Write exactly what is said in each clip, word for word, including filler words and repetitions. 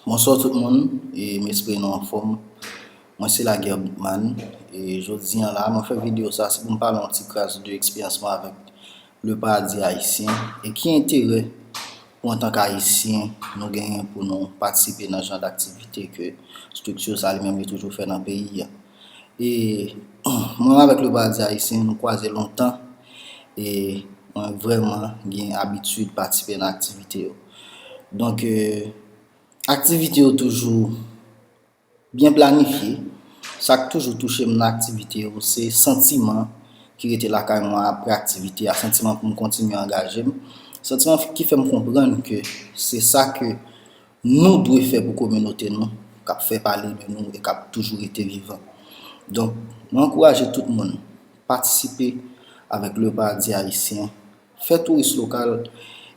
Bonswa tout moun, e m espere nou anfòm. Mwen se Laguerre Boukman, e jodi an la, mwen fè videyo sa, se pou m pale yon ti kras de eksperyans mwen avèk Le Paradis Haïtien, e ki enterè pou antank Ayisyen nou genyen pou nou patisipe nan jan daktivite ke estrikti sa li menm li toujou fè nan peyi a. E mwen avèk Le Paradis Haïtien, nou kwaze lontan, e mwen vrèman gen abitid patisipe nan aktivite yo. Donk, e, aktivite yo toujou byen planifye. Sa k toujou touche m nan aktivite yo, se santiman ki rete lakay mwen apre aktivite a, santiman pou m kontinye angaje m, santiman ki fè m konprann ke se sa ke nou dwe fè pou kominote nou, k ap fè pale de nou e k ap toujou rete vivan. Donk, mwen ankouraje tout moun patisipe avèk Le Paradis Haïtien, fè touris lokal,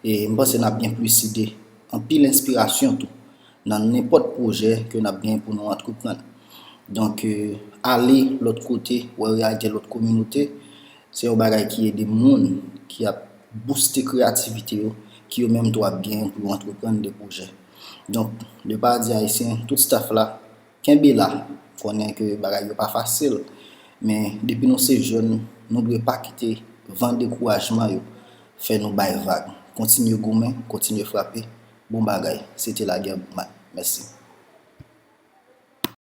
e m panse n ap gen plis ide, anpil enspirasyon tou, nan nenpòt pwojè ke n ap gen pou nou antreprann. Donk, e, ale lòt kote, wè reyalite lòt kominote, se yon bagay ki ede moun ki ap bouste kreyativite yo, ki yo menm tou ap gen pou yo antreprann de pwojè. Donk, Le Paradis Haïtien, tout staff la, kenbe la, konnen ke bagay yo pa fasil, men depi nou se jèn, nou dwe pa kite van dekourajman yo fè nou bay vag. Kontinye goumen, kontinye frape, bon bagay. Se te Laguerre Boukman. Mèsi.